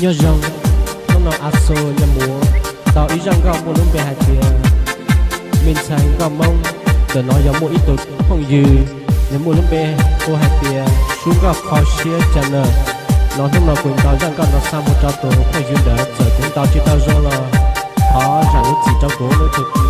Nyob zoo, hnub no Aso Nyob Muas tau ib zaj nkauj muaj lub npe hais tias Me Ntxhais Nkauj Hmoob. Ntawm no yog muaj ib tug phooj ywg, nws muaj lub npe hu hais tias Sub Nkauj Kho Siab Channel no. Hnub no kuv ntaus zaj nkauj no xa mus rau tus phooj ywg ntawd, txawm kuv ntaus tsis tau zoo los thov zam lub txim rau kuv, tus